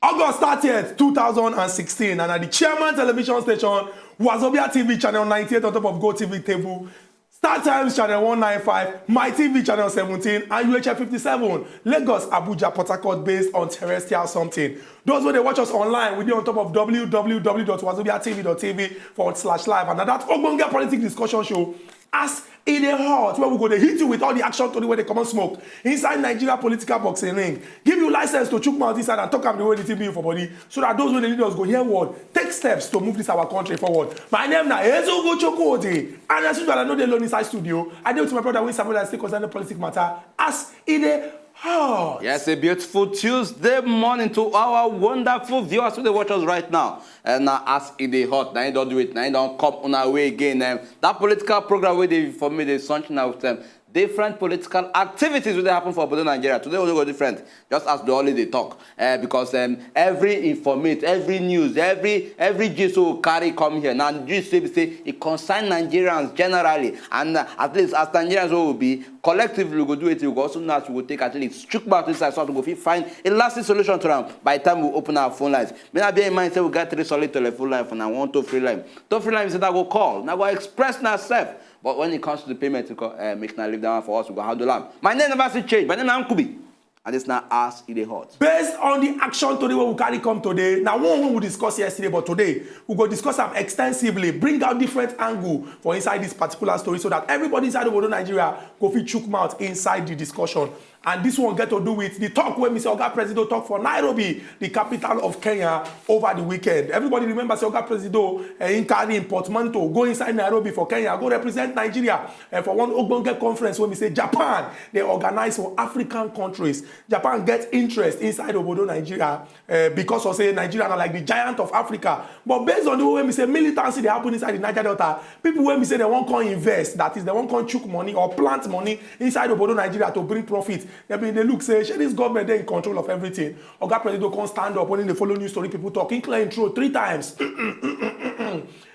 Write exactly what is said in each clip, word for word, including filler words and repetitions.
August thirtieth, two thousand and sixteen, and at the Chairman Television Station, Wazobia T V channel ninety-eight on top of Go T V table, Star Times channel one ninety-five, My T V channel seventeen, and U H F fifty-seven, Lagos, Abuja, Port Harcourt, based on terrestrial something. Those wey dey watch us online, we dey on top of w w w dot wazobia t v dot t v forward slash live. And na that ogbonge politic discussion show, As E Dey Hot, where we go dey hit you with all the action tori wey dey comot smoke inside Nigeria political boxing ring, give you license to chook mouth inside and talk am the way the thing be you for body, so that those wey dey lead us go hear word, take steps to move this our country forward. My name na Ezugo Chukwudi, and as usual, I no dey alone inside studio. I dey with my brother wey sabi like say concerning politics matter. As E Dey Hot. Yes, a beautiful Tuesday morning to our wonderful viewers who dey watch us right now. And now, as e dey hot, na im don do it, na im don come una way again. Um, that political program wey dey for me dey sunshine out with um, different political activities wey dey happen for obodo Nigeria. Today we no go different, just as the only dey talk. Uh, because um, every informate, every news, every every gist wey we carry come here, na gist wey be say e concern Nigerians generally. And uh, at least as Nigerians wey we be, collectively we go do it, we go also know as we go take at least chook mouth inside so that we go fit find a lasting solution to am by the time we open our phone lines. May I bear in mind say we got three solid telephone line for now, one toll free line. Toll free line is that go call, now go express na self. But when it comes to the payment, we go, uh, make na leave that one for us, we go handle am. My name never still change. My name na Nkubi. And it's now as e dey hot. Based on the action tori wey we carry come today, na one wey we discuss yesterday, but today we go discuss am extensively, bring out different angle for inside this particular story so that everybody inside obodo Nigeria go fit chook mouth inside the discussion. And this one get to do with the talk wey Mister Oga Presido talk for Nairobi, the capital of Kenya, over the weekend. Everybody remember say Oga Presido, eh, im carry im portmanteau go inside Nairobi for Kenya, go represent Nigeria, eh, for one ogbonge conference wey be say Japan dey organize for African countries. Japan get interest inside obodo Nigeria, eh, because of say Nigeria na like the giant of Africa. But based on the way we say militancy dey happen inside the Niger Delta, people wey be say dem wan come invest, that is, dem wan come chook money or plant money inside obodo Nigeria to bring profit, dem bin dey look say, shey this government dey in control of everything? Oga Presido come stand up when he dey follow news tori people talk. He clear im throat three times.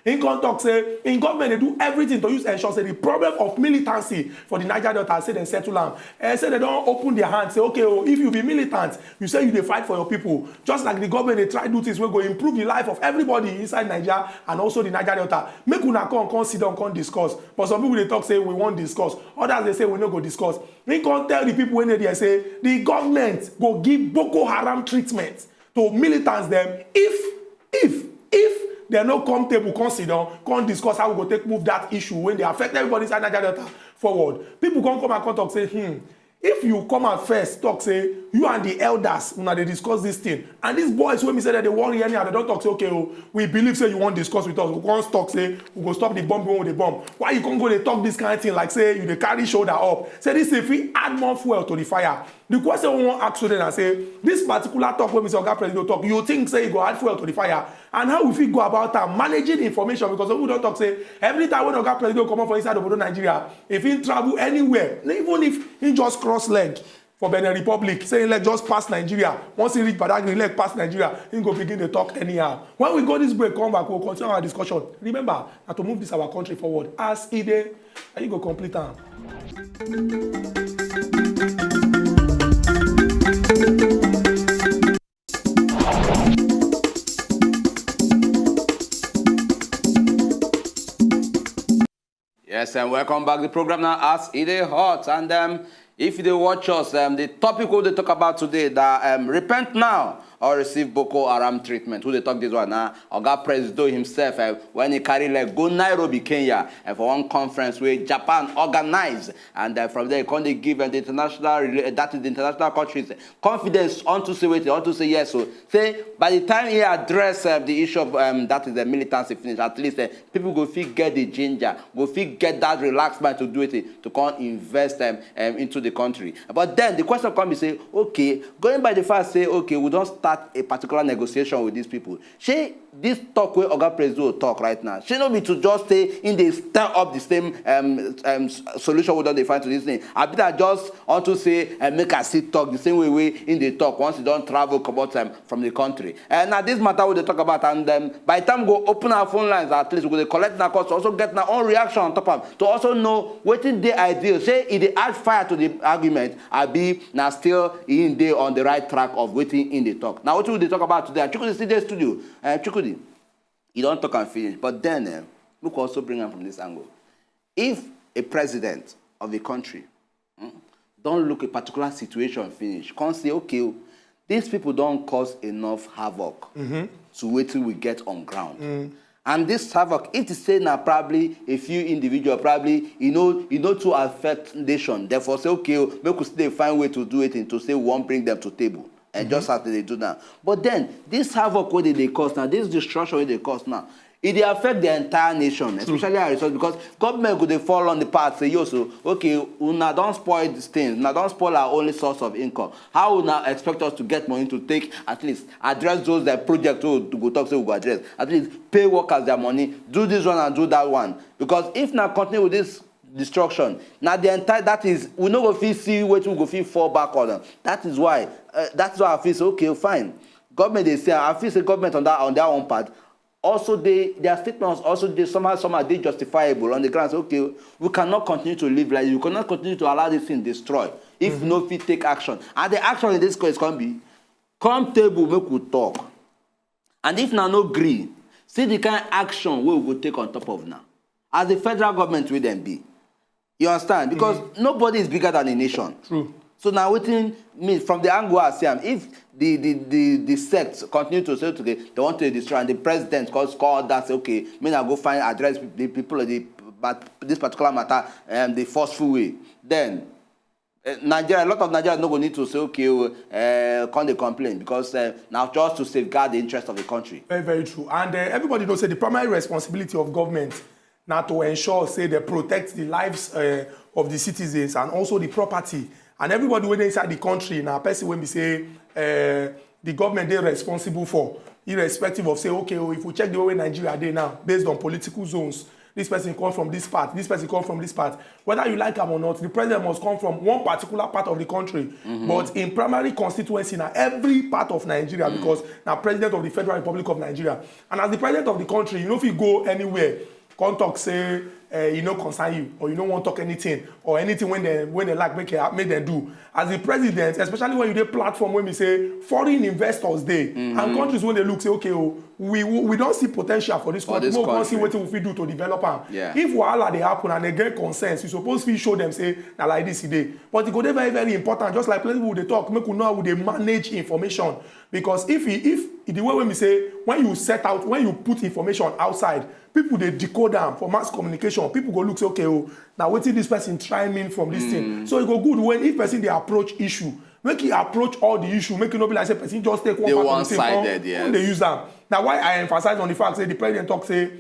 He come talk say im government dey do everything to use ensure say the problem of militancy for the Niger Delta, say dem settle am. Eh, say dem don open their hand, say, okay, oh, if you be militant, you say you dey fight for your people. Just like the government dey try do things wey go improve the life of everybody inside Niger and also the Niger Delta. Make una come, come sit down, come discuss. But some people dey talk say we wan discuss. Others dey say we no go discuss. He come tell the people wey dey there say the government go give Boko Haram treatment to militants dem if if if dem no come table, come sit down, come discuss how we go take move that issue wey dey affect everybody inside Niger Delta forward. People come come and come talk say, hmm, if you come out first talk say you and the elders una dey discuss this thing, and these boys wey be say dem dey worry anyhow, dem don talk say, okay, oh, we believe say you wan discuss with us, we come talk say we go stop the bombing wey we dey bomb. Why you come go dey talk this kind thing like say you dey carry shoulder up? Say this thing fit add more fuel to the fire. The question we wan ask today na say, this particular talk wey Mister Oga Presido talk, you think say e go add fuel to the fire? And how we fit go about am, managing information? Because some people don talk say every time when Oga Presido comot for inside obodo Nigeria, if he travel anywhere, even if he just cross leg for Benin Republic, say he leg just pass Nigeria, once he reach Badagry, leg pass Nigeria, he go begin dey talk anyhow. When we go this break, come back, we go continue our discussion. Remember, na to move this our country forward. As e dey, na you go complete am. Yes, and welcome back to the program now as e dey hot. And um, if you dey watch us, um, the topic we dey talk about today, that um, repent now or receive Boko Haram treatment. Who dey talk this one now? Oga Presido himself, uh, when he carry leg go Nairobi, Kenya, uh, for one conference wey Japan organize, and uh, from there he come dey give uh, the international rela- that is the international countries confidence unto say wetin, unto say yes. So say by the time he address uh, the issue of um, that is the militancy finish, at least uh, people go fit get the ginger, go fit get that relaxed mind to do it, to come invest um, um, into the country. But then the question come be say, okay, going by the fact say, okay, we don start a particular negotiation with these people. Shey this talk wey Oga Presido talk right now, shey no be to just say im dey stir up the same um, um, solution wey don dey find to this thing? Abi na just unto say uh, make I still talk the same way wey im dey talk once e don travel comot um, from the country? And na this matter we dey talk about, and um, by the time we go open our phone lines, at least we go dey collect una calls to also get una own reaction on top am, to also know wetin dey ideal. Shey e dey add fire to the argument, abi na still im dey on the right track of wetin im dey talk? Na wetin we dey talk about today. And Chukwudi still dey studio. Uh, Chukwudi, you don talk am finish, but then eh, make we also bring am from this angle. If a president of a country hmm, don look a particular situation finish, come say, okay, oh, these people don cause enough havoc to wetin we get on ground. And this havoc, if to say na probably a few individual, probably e no e no too affect nation, therefore say, okay, oh, make we still dey find way to do it and to say we wan bring them to table. And just as they dey do now. But then, this havoc wey dey dey cause now, this destruction wey dey cause now, e dey affect the entire nation, especially our resource, because government go dey fall on the path say, yo, so okay, una don spoil these things, una don spoil our only source of income. How una expect us to get money to take at least address those their projects wey we go talk say we go address, at least pay workers their money, do this one and do that one? Because if na continue with this destruction, na the entire, that is, we no go fit see wetin we go fit fall back on. That is why uh, that is why I feel say, okay, fine, government dey say, I feel say government on that on their own part also dey, their statements also dey somehow somehow dey justifiable on the grounds say, okay, we cannot continue to live like this, we cannot continue to allow this thing destroy if we no fit take action. And the action in this case come be, come table make we talk. And if una no gree, see the kind action wey we go take on top of una as the federal government wey dem be. You understand? Because nobody is bigger than a nation. True. So na wetin me, from the angle I see am, if the the the the sect continue to say, okay, they want to destroy, and the president cause call that say, okay, make una go find address the people of the but this particular matter um, the forceful way, then uh, Nigeria, a lot of Nigerians no go need to say, okay, oh, uh, come dey complain, because uh, na just to safeguard the interest of the country. Very, very true. And uh, everybody knows say the primary responsibility of government na to ensure say they protect the lives uh, of the citizens and also the property. And everybody wey dey inside the country na person wey be say uh, the government dey responsible for, irrespective of say, okay, oh, if we check the way Nigeria dey now, based on political zones, this person come from this part, this person come from this part. Whether you like am or not, the president must come from one particular part of the country. But in primary constituency, na every part of Nigeria, because na president of the Federal Republic of Nigeria. And as the president of the country, you no fit go anywhere come talk say uh, e no concern you, or you no wan talk anything, or anything wey dem wey dem like make e make dem do. As the president, especially when you dey platform wey be say foreign investors dey and countries wey dey look say, okay, oh, we we we don see potential for this country, this make we come see country. Wetin we fit do to develop am. Yeah. If wahala dey happen and dem get concerns, you suppose fit show dem say na like this e dey. But e go dey very, very important, just like plenty people dey talk, make we know how we dey manage information. Because if e if e the way wey be say when you set out, when you put information outside, people dey decode am for mass communication, people go look say, okay, oh, na wetin this person try mean from this thing. So e go good when if person dey approach issue, make e approach all the issue, make e no be like say person just take one Dey part of the thing one-sided, come yes. Come dey use am. Na why I emphasize on the fact say the president talk say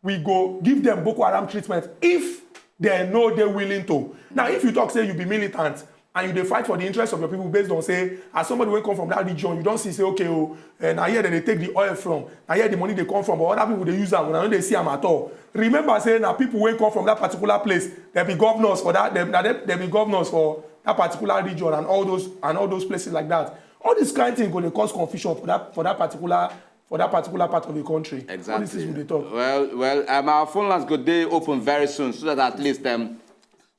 we go give them Boko Haram treatment if dem no dey willing to. Now, if you talk say you be militant and you dey fight for the interest of your people based on say, as somebody wey come from that region, you don see say, okay, oh, eh, na here dem dey take the oil from, na here the money dey come from, but other people dey use am, una no dey see am at all. Remember say na people wey come from that particular place, dem be governors for that, dem na dem dem be governors for that particular region and all those and all those places like that. All this kind thing go dey cause confusion for that for that particular for that particular part of the country. All these things we dey talk. Well, well, um, our phone lines go dey open very soon, so that at least um,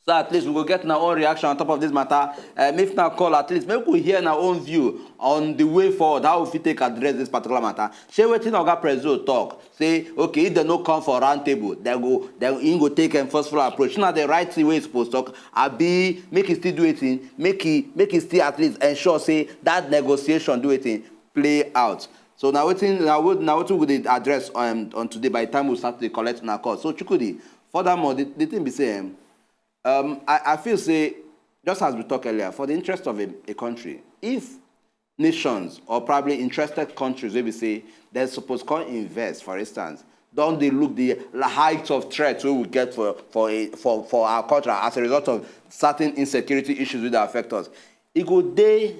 so at least we go get our own reaction on top of this matter. Um, if na call, at least make we hear our own view on the way forward, how we fit take address this particular matter. Shey wetin Oga Presido talk say, okay, if dem no come for round table, dem go dem im go take a forceful approach. Na the right thing wey e suppose talk, abi make e still do wetin, make e make e still at least ensure say that negotiation do wetin, play out. So na wetin na what na wetin we dey address um, on today by the time we start to dey collect una call. So Chukwudi, furthermore, the, the thing be say um, um, I, I feel say just as we talk earlier, for the interest of a, a country, if nations or probably interested countries wey be say dem suppose come invest, for instance, don dey look the height of threat wey we get for for a, for for our country as a result of certain insecurity issues wey dey affect us, e go dey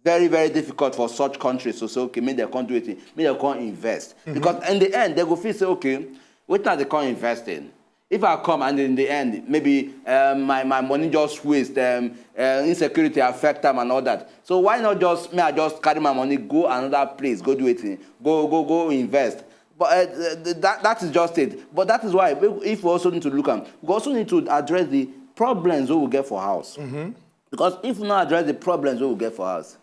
very, very difficult for such countries to say, okay, make dem come do wetin, make dem come invest. Because in the end, dem go feel say, okay, wetin I dey come invest in? If I come and in the end, maybe um, my, my money just waste, um, uh, insecurity affect am and all that. So why not just, me, I just carry my money, go another place, go do wetin, go, go, go invest. But uh, th- th- that, that is just it. But that is why we- if we also need to look at, we also need to address the problems we will get for house. Because if we not address the problems we will get for house,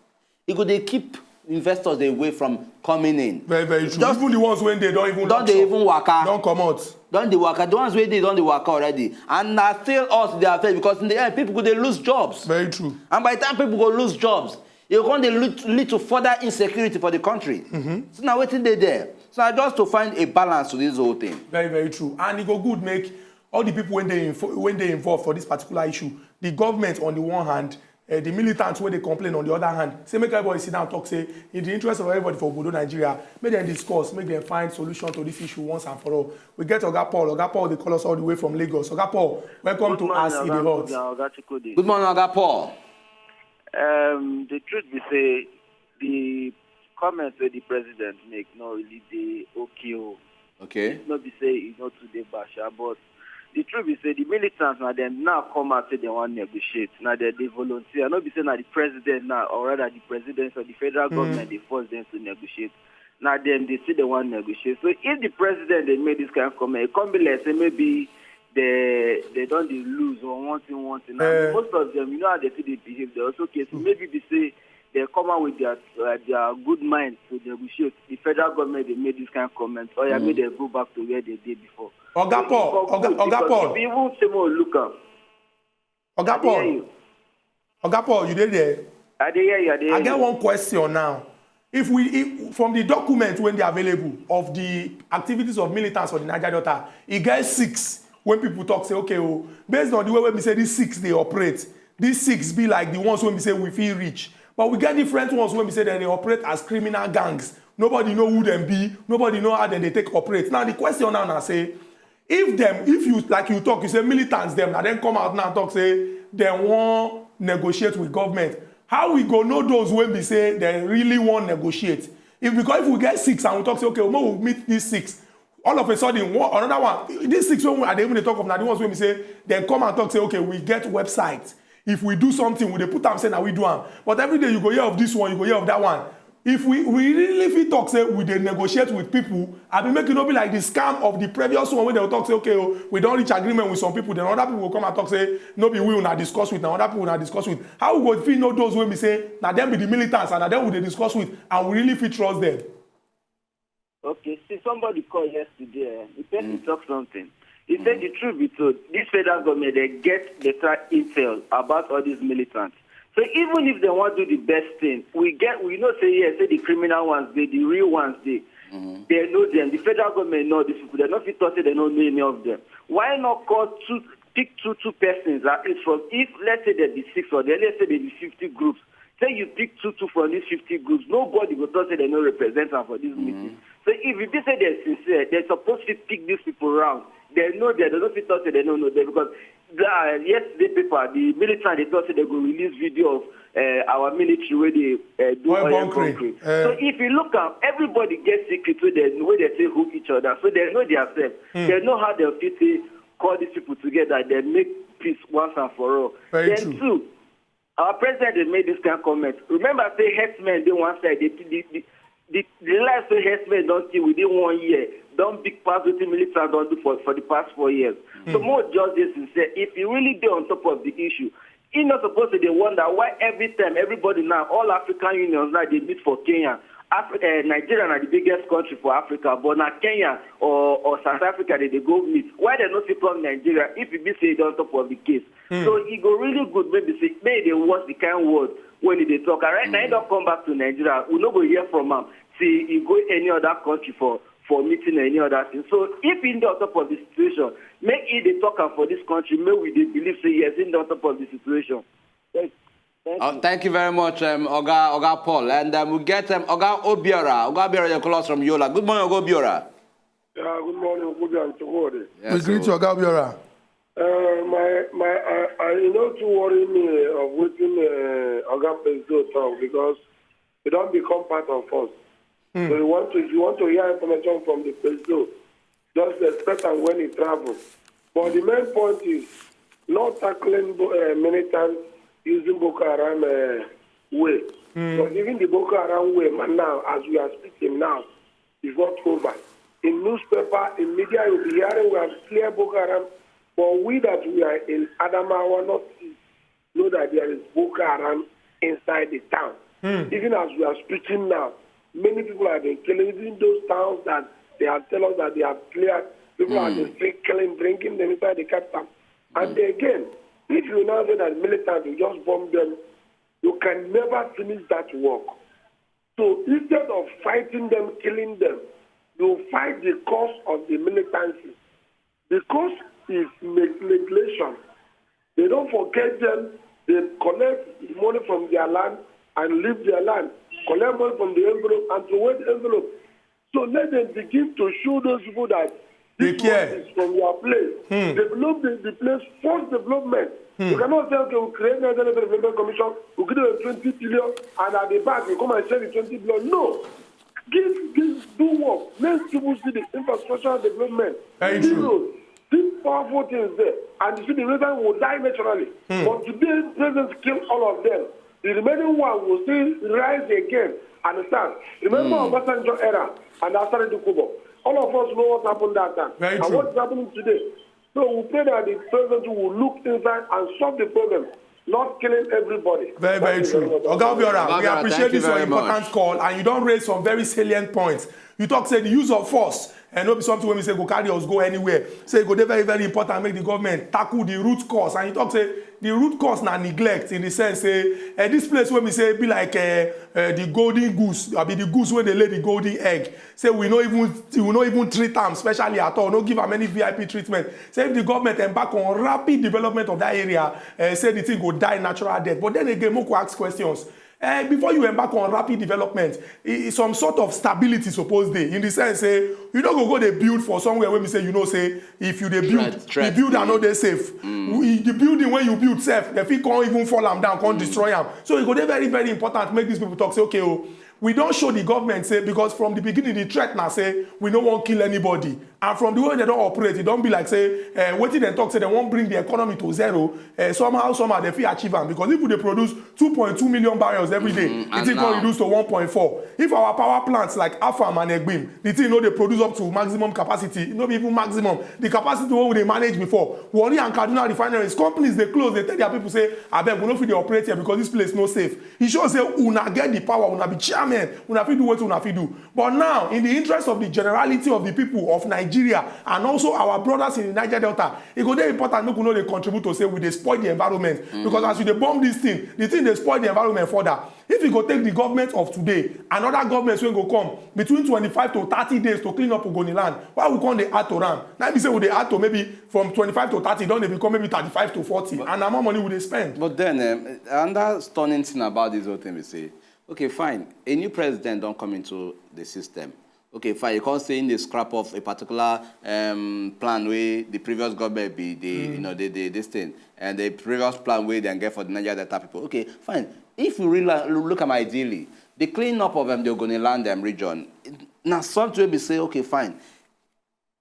it go dey keep investors away from coming in. Very, very true. Just- Even the ones wey dey don even Don dey even waka. Don comot. Don dey waka. The ones wey dey don dey waka already, and na still us dey affect, because in the end, people go dey lose jobs. Very true. And by the time people go lose jobs, e go come dey lead, lead to further insecurity for the country. So na wetin dey there. So na just to find a balance to this whole thing. Very, very true. And e go good make all the people wey dey info- wey dey involved for this particular issue, the government on the one hand, uh, the militants wey dey complain on the other hand, say make everybody sit down talk say in the interest of everybody for obodo Nigeria, make dem discuss, make dem find solution to this issue once and for all. We get Oga Paul. Oga Paul dey call us all the way from Lagos. Oga Paul, welcome to As E Dey Hot. Oga Chukwudi. Good morning, Oga Paul. Um, the truth be say the comments wey the president make no really dey okay o. Okay. No be say e no too dey basha, but the truth be say the militants na dem now come out say dem wan negotiate. Na dem dey volunteer. No be say na the president now, or rather the president or the federal government dey force dem to negotiate. Na dem dey say dem wan negotiate. So if the president dey make this kind of comment, e come be like say maybe they they don dey lose or one thing one thing. And Eh. Most of them, you know how they fit dey behave. They also case maybe be say they come out with their uh, their good mind to negotiate. The federal government dey make this kind of comment. Or yeah, make they go back to where they did before. Oga Paul, But Oga, good, Oga because Paul, if you even say more look am. Oga I dey hear Paul, you. Oga Paul, you dey there? I dey hear you. I dey hear I get you. One question now. If we if, from the document wey dey available of the activities of militants for the Niger Delta, e get six wey people talk say, okay, oh, based on the way wey be say these six dey operate, these six be like the ones wey be say we fit reach. But we get different ones wey be say dem dey operate as criminal gangs. Nobody know who dem be. Nobody know how dem dey take operate. Now the question now na say, if dem, if you, like you talk, you say militants dem, na dem come out now talk say dem wan negotiate with government. How we go know those wey be say dem really wan negotiate? If, because if we get six and we talk say, okay, we meet these six, all of a sudden one another one, these six wey I dey even dey talk of na the ones wey be say dem come and talk say, okay, we get website. If we do something, we dey put am say na we do am. But every day you go hear of this one, you go hear of that one. If we we really fit talk say we dey negotiate with people, I be make e no be like the scam of the previous one wey dem talk say, okay, oh, we don reach agreement with some people, then other people go come and talk say no be we una discuss with, na other people una discuss with. How we go fit know those wey be say na dem be the militants and na dem we dey discuss with, and we really fit trust them? Okay, see, somebody call yesterday. Eh? The person talk something. He said the truth be told, this federal government, they get better intel about all these militants. So even if they want to do the best thing, we get we know say yes, say the criminal ones dey, the real ones dey. They know them. The federal government know these people. They no fit talk say they no know any of them. Why not call two, pick two two persons at least from, if let's say there be six or there, let's say there be fifty groups. Say you pick two two from these fifty groups, nobody go talk say they no represent am for this meeting. So if you be say they're sincere, they're supposed to pick these people round. They know them. They no fit talk say they no know them because uh, yesterday paper, the military, they talk say they go release video of uh, our military where they uh, do Oil oil bunkering. bunkering. Eh. So if you look at everybody get secret where they where they say who each other, so they know themselves. They know how they fit say call these people together. They make peace once and for all. Very Then true. Two, our president dey make this kind of comment. Remember say herdsmen dey one side, the the the, the, the life wey herdsmen don kill within one year don big pass wetin militants don do for for the past four years. So more just dey sincere. If you really dey on top of the issue, e no suppose to dey wonder why every time everybody now, all African unions now dey meet for Kenya. Afri- uh, Nigeria na the biggest country for Africa, but na Kenya or or South Africa dey dey go meet. Why dem no fit come Nigeria if e be say e dey on top of the case? So e go really good maybe say make e dey watch the kind word wey e dey talk. And right now e don come back to Nigeria. We no go hear from am till e go any other country for for meeting or any other thing. So if e dey on top of the situation, make e dey talk am for this country. Make we dey believe say yes, e dey on top of the situation. Thank, thank Uh, you. Thank you very much, um, Oga Oga Paul, and um, we get um, Oga Obiora. Oga Obiora, you call us from Yola. Good morning, Oga Obiora. Yeah, good morning, Okobi and Chukode. We greet you, Oga Obiora. Uh, my my uh, uh, you know to worry me of wetin uh, Oga Presido talk because you don become part of us. So you want to if you want to hear information from the Presido, just expect am when he travel. But the main point is not tackling uh, militants using Boko Haram uh, way. But even the Boko Haram way, man, now as we are speaking now, is not over. In newspaper, in media, you'll be hearing we have clear Boko Haram. But we that we are in Adamawa, not know that there is Boko Haram inside the town. Even as we are speaking now, many people have been killing. Even those towns that they have tell us that they have cleared, people have been still killing, bringing them inside the capital. And again, if you now say that militants will just bomb them, you can never finish that work. So instead of fighting them, killing them, you fight the cause of the militancy. The cause is neglection. They don't forget them. They collect money from their land and leave their land. Collect money from the envelope and throw away the envelope. So let them begin to show those people that this money is from your place. Develop the, the place, force development. You cannot say, okay, we create Nigeria Development Commission, we give them twenty billion, and at the back, we come and share the twenty billion. No. Give, give, do work. Let people see the infrastructural development. Very true. These powerful things there. And you see, the reason will die naturally. But today, presidents kill all of them. The remaining one will still rise again. Understand? Remember Obasanjo era and after the Kubo. All of us know what happened that time. Very true. And what is happening today. So we pray that the president will look inside and solve the problem, not killing everybody. Very, very true. Oga Obiora, we appreciate this your important call, and you don raise some very salient points. You talk say the use of force and no be something wey we say go carry us go anywhere. Say e go dey very, very important make the government tackle the root cause. And you talk say the root cause na neglect in the sense say uh, this place wey we say be like uh, uh, the golden goose, I be the goose wey dey lay the golden egg. Say we no even we no even treat am specially at all, no give am any V I P treatment. Say if the government embark on rapid development of that area, uh, say the thing go die natural death. But then again, make we ask questions. Uh, before you embark on rapid development, some sort of stability suppose dey in the sense say you no go go dey build for somewhere wey be say you know say if you dey build, the builder no dey safe. The building wey you build sef, dem fit come even fall am down, come destroy am. So e go dey very, very important make these people talk say, okay o, we don show the government say, because from the beginning the threat na say we no wan kill anybody, and from the way dem don operate, e don be like say uh, wetin dem talk say dem wan bring the economy to zero. Uh, somehow somehow dem fit achieve am, because if we dey produce two point two million barrels every day, mm, the thing come reduce to one point four. If our power plants like Afam and Egbim, the thing no dey produce up to maximum capacity, no be even maximum, the capacity wey we dey manage before, Warri and Kaduna refineries, companies dey close, dey tell their people say, abeg, we no fit dey operate here because this place no safe. E show say una get the power, una be chairman, una fit do wetin una fit do. But now, in the interest of the generality of the people of Nigeria and also our brothers in the Niger Delta, e go dey important make we no dey contribute to say we dey spoil the environment. Because as you dey bomb this thing, the thing dey spoil the environment further. If you go take the government of today, another government wey go come between twenty-five to thirty days to clean up Ogoni land, why we come dey add to am? Na be say we dey add to maybe from twenty-five to thirty, don dey become maybe thirty-five to forty, and na more money we dey spend. But then, um, another stunning thing about this whole thing be say, okay, fine, a new president don come into the system. Okay, fine, you come say im dey scrap off a particular um, plan wey the previous government be the, you know, the, the this thing, and the previous plan wey dem get for the Niger Delta people. Okay, fine. If you really look am ideally, the clean up of um, the Ogoni land um, region, na something wey be say, okay, fine.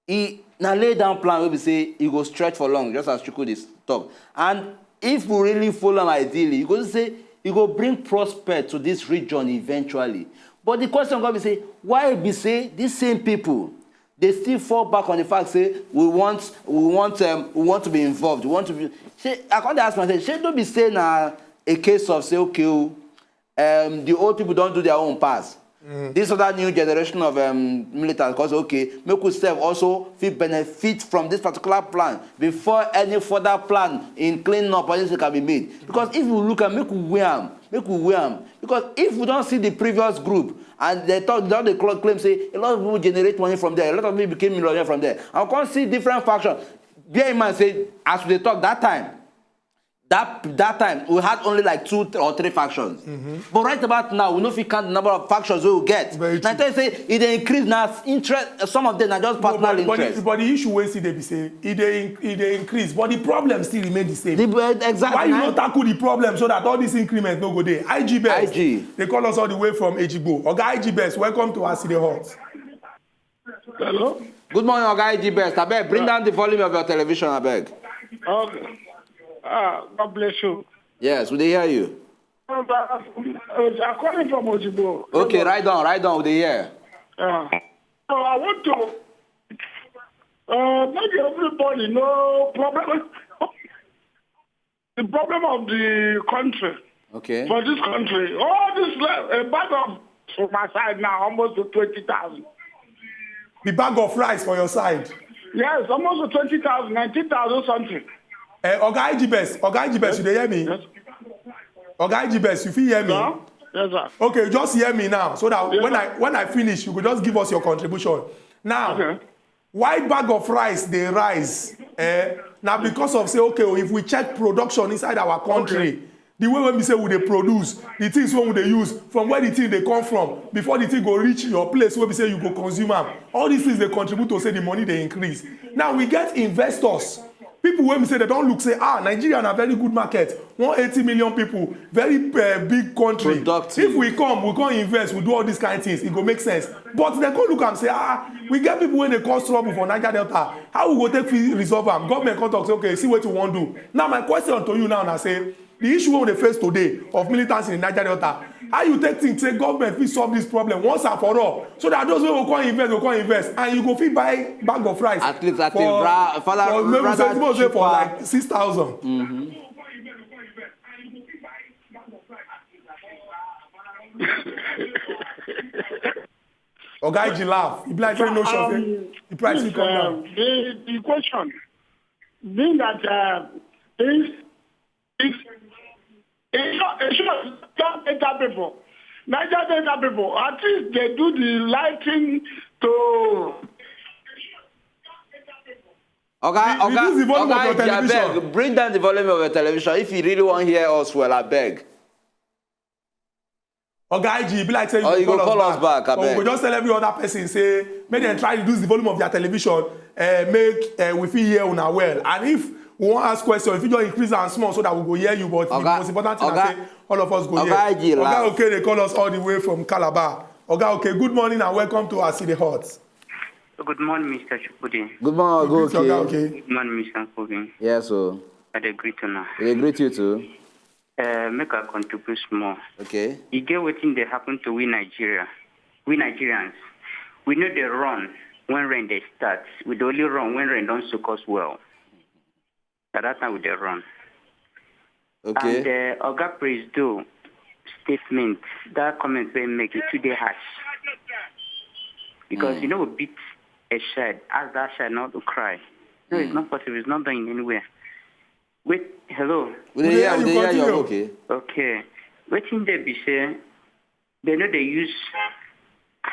E na lay down plan wey be say e go stretch for long, just as Chukwu dey talk. And if we really follow am ideally, you go see say e go bring prospect to this region eventually. But the question go be say, why be say these same people dey still fall back on the fact say we want we want um, we want to be involved, we want to be. Shey I come dey ask myself, shey no be say na a case of say, okay o, um, the old people don do their own pass. This other new generation of um, militants, because, okay, make we sef also fit benefit from this particular plan before any further plan in cleaning up or anything can be made. Because if we look am, make we weigh am, make we weigh am. Because if we don see the previous group and dem talk, dem don dey cl- claim say a lot of people generate money from there, a lot of people became millionaire from there, and we come see different faction. Bear in mind say, as we dey talk that time, That that time we had only like two th- or three factions. But right about now, we no fit count the number of factions we will get. Very Na true. Tell you say e dey increase na interest. Some of them na just personal but, but, interest. the, but the issue wey still dey be say e dey in- e dey increase, but the problem still remain the same. The- uh, exactly. Why you na- no tackle the problem so that all this increment no go dey? I G Best. I G. They call us all the way from Ejigbo. Oga I G Best, welcome to As E Dey Hot. Hello? Good morning, Oga I G Best. Abeg, bring down the volume of your television, abeg. Okay. Ah, God bless you. Yes, we dey hear you. Um, uh, I'm calling from Ojigbo. Okay, write down, write down, we dey hear. Uh, so I want to uh, make everybody know problem. The problem of the country. Okay. For this country, all this uh, a bag of for my side now almost to twenty thousand. The bag of rice for your side. Yes, almost to twenty thousand, nineteen thousand something. Uh, Oga I G Best, Oga I G Best, you dey hear me? Yes, Oga I G Best, you fit hear me? Sir? Yes, sir. Okay, just hear me now, so that Yes, when sir. I when I finish, you go just give us your contribution. Now, Okay. Why bag of rice dey rise? Eh? Now because of say, okay, oh, if we check production inside our country, the way when we say we dey produce, the things wey we dey use, from where the thing dey come from, before the thing go reach your place wey be say you go consume am, all these things dey contribute to say the money dey increase. Now we get investors, people wey be say they don look say, ah, Nigeria na very good market, one eighty million people, very uh, big country. Productive. If we come, we come invest, we do all these kind of things, it go make sense. But they go look and say, ah, we get people wey dey cause trouble for Niger Delta. How we go take fit resolve am? Government come talk say, okay, see wetin we wan do. Now my question to you now na say, the issue wey we dey face today of militancy in Niger Delta, how you take think say government fit solve this problem once and for all, so that those wey go come invest go come invest, and you go fit buy bag of rice At least at for, a ra- father- for maybe rather say, suppose say for cheaper. Like six thousand. Oga Iji laugh. E be like say no sure say Um, the price will please, come um, down. the, the question being that uh, this is it's not it's not Niger Delta people. Niger Delta people, at least they do the lighting to Oga, Re- reduce the Oga, volume of Oga your Iji, television. Abeg, bring down the volume of your television if you really wan hear us well, abeg. Oga Iji, e be like say you Oh, go you go call, call us us back. back, But we abeg. go just tell every other person say make dem try reduce the volume of their television. Uh, make uh, we fit hear una well. And if we wan ask question, if you just increase am small so that we go hear you. But the Oga- most important thing Oga- na say all of us go Oga hear. Iji laugh. Oga Okere call us all the way from Calabar. Oga Okere, good morning and welcome to As E Dey Hot. Good morning, Mister Chukwudi. Good morning, Oga Greet Oga Okere. Okere. Good morning, Mister Kobe. Yes, so I dey greet una. We dey greet you too. Uh, make I contribute small. Okay. E get wetin dey happen to we Nigeria. We Nigerians, we no dey run when rain dey start. We dey only run when rain don soak us well. Na that time we dey run. Okay. And uh, Oga Presido statement, that comment wey make it too dey harsh. Because you know we beat a child, ask that child not to cry. No, it's not possible. It's not going anywhere. Wait, hello. We dey We dey hear, hear we you, dey hear you, continue. Okay. Okay. Wetin dey be say they no dey use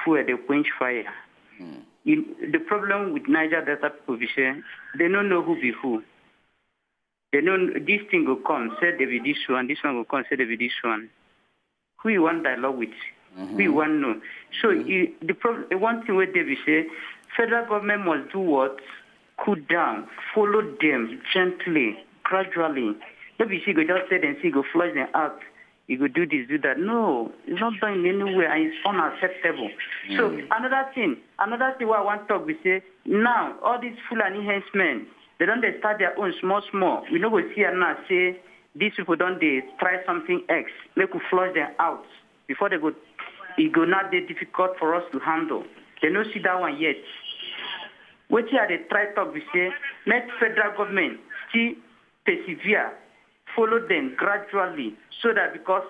fuel dey quench fire. You, the problem with Niger Delta people be say they no know who be who. They no this thing go come say they be this one, this one go come say they be this one. Who you wan dialogue with? Who you wan know? So you, the problem, the one thing wey dey be say federal government must do what? Cool down, follow them gently, gradually. No be say you go just tell them say you go flush them out, you go do this, do that. No, it's not going anywhere, and it's unacceptable. So another thing, another thing wey I wan talk be say now all these Fulani henchmen, they don dey start their own small small. We no go see am now say these people don dey try something else. Make we flush them out before they go, e go now dey difficult for us to handle. They no see that one yet. Wetin I dey try talk be say make federal government still persevere, follow them gradually, so that because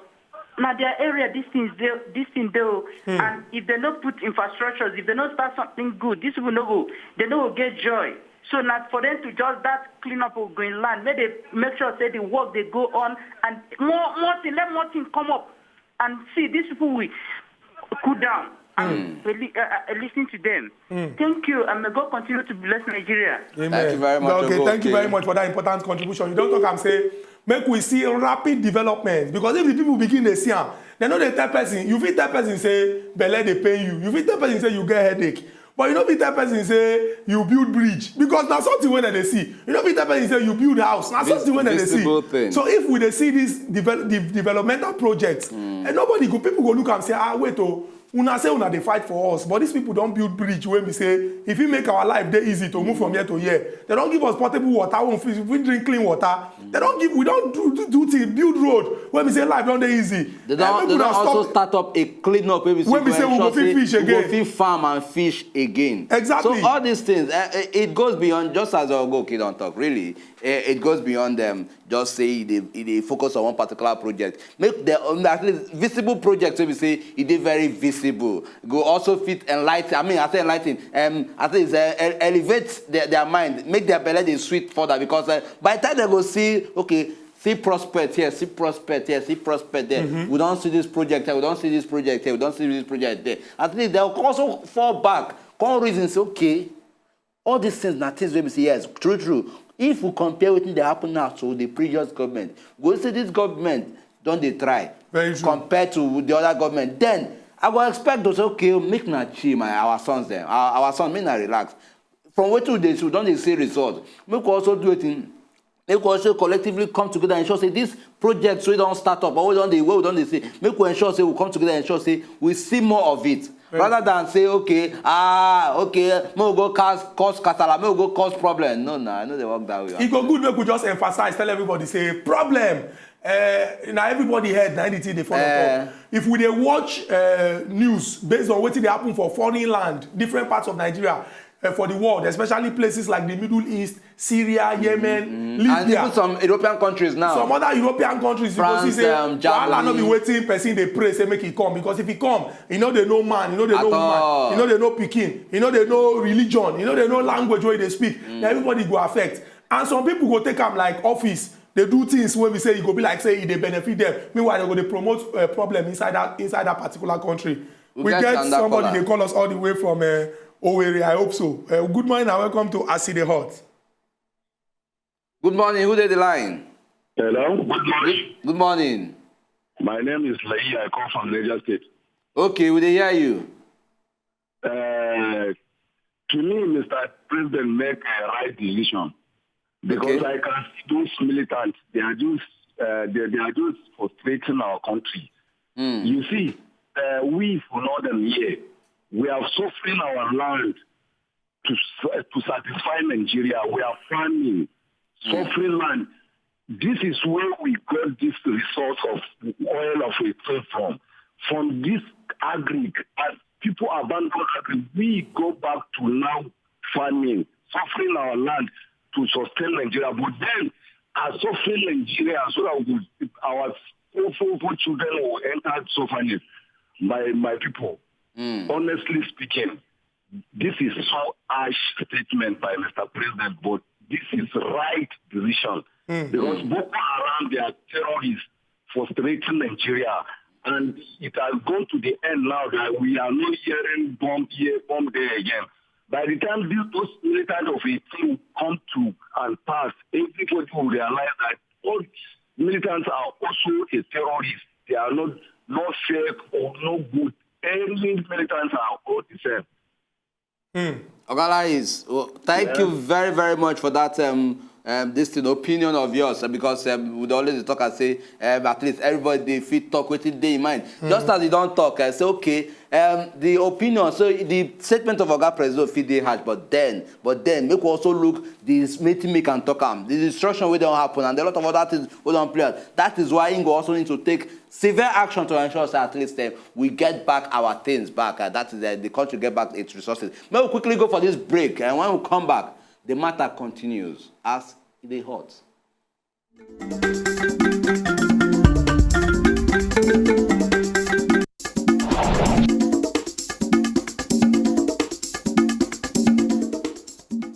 na their area this thing dey, this thing dey o. And if they no put infrastructures, if they no start something good, these people no go, they no go get joy. So na for them to just that clean up of going land, make they make sure say the work dey go on, and more more thing, let more thing come up. And see, these people will cool down and really, uh, uh, listen to them. Thank you, and may God continue to bless Nigeria. Amen. Thank you very much, Okay, Oga thank you Okere. Very much for that important contribution. You don talk am say Make we see rapid development, because if the people begin dey see am, dem no dey tell person. You fit tell person say belle dey pain you, you fit tell person say you get headache, but you no fit tell person say you build bridge, because na something wey dem dey see. You no fit tell person say you build house, na something wey dem dey see. So if we dey see this developmental project, and nobody go, people go look am say, ah, wait, oh, una say una dey fight for us, but these people don build bridge wey be say if e make our life dey easy to move from here to here. Dem don give us portable water wey we fit drink clean water. Dem don give, we don do do do thing, build road wey be say life don dey easy. Dem don also start up a clean up wey be say we go fit fish again, we go fit farm and fish again. Exactly. So all these things, eh, eh, it goes beyond, just as Ogoki don talk, really. Eh, it goes beyond them. Just say e dey e dey focus on one particular project. Make the um, at least visible project wey be say e dey very visible. Go also fit enlighten, I mean, I say enlighten, um, at least uh, ele- elevate their, their mind, make their belle dey sweet further, because uh, by the time dem go see, okay, see prospect here, see prospect here, see prospect there. We don see this project here, we don see this project here, we don see this project there. At least dem go also fall back, come reason say, okay, all these things na things wey be say, yes, true true, if we compare wetin dey happen now to the previous government, we go say this government don dey try compared to the other government. Then I go expect to say, okay, make na chill, my our sons dem, our, our sons, make na relax. From wetin we dey see, we don dey see result. Make we also do wetin, make we also collectively come together and ensure say this project wey don start up or wey don dey wey we don dey see, make we ensure say we come together and ensure say we see more of it, rather than say, okay, ah, okay, make we go cause cause kasala, make we go cause problem. No, na, e no dey work that way. E go good make we just emphasize, tell everybody say problem, eh, na everybody head na the thing dey follow talk. If we dey watch eh, news based on wetin dey happen for foreign land, different parts of Nigeria, eh, for the world, especially places like the Middle East, Syria, Yemen, Libya, and even some European countries now, some other European countries, you go see say wahala no be wetin person dey pray say make e come, because if e come, e no dey know man, e no dey know woman, e no dey know pikin, e no dey know religion, e no dey know language wey e dey speak. Na everybody go affect. And some people go take am like office, dey do things wey be say e go be like say e dey benefit them. Meanwhile, dem go dey promote uh, problem inside that inside that particular country. We get somebody dey call us all the way from uh, Owerri. I hope so. Uh, good morning and welcome to As E Dey Hot. Good morning. Who dey the line? Hello. Good morning. Good morning. My name is Layi. I come from Niger State. Okay, we dey hear you. Uh, to me, Mister President make a right decision, because I can see those militants. They are just uh, they, they are just frustrating our country. You see, uh, we for northern here, we are suffering our land to s- to satisfy Nigeria. We are farming, suffering land. This is where we got this resource of oil of a trade from. From this agric, as people abandon agric, we go back to now farming, suffering our land to sustain Nigeria. But then, as suffering Nigeria, so that we, our four, four, four children will enter suffering. My my people, honestly speaking, this is so harsh statement by Mister President, but this is right decision. Because Boko Haram, they are terrorists frustrating Nigeria, and it has gone to the end now that we are not hearing bomb here, bomb there again. By the time these those militants of eighteen come to and pass, everybody will realize that all militants are also a terrorist. They are not not fake or no good. Every militants are all the same. Oga Lais, well, thank you very, very much for that um, um, this thing, opinion of yours, uh, because um, we dey always talk and say um, at least everybody dey fit talk wetin dey in mind. Just as you don talk, I say, okay, um, the opinion, so the statement of Oga Presido fit dey harsh, but then, but then, make we also look the wetin make am talk am, the destruction wey don happen, and a lot of other things wey don play out. That is why im go also need to take severe action to ensure say at least eh, we get back our things back. Uh, that is, uh, the country get back its resources. May we quickly go for this break, and when we come back, the matter continues as e dey hot.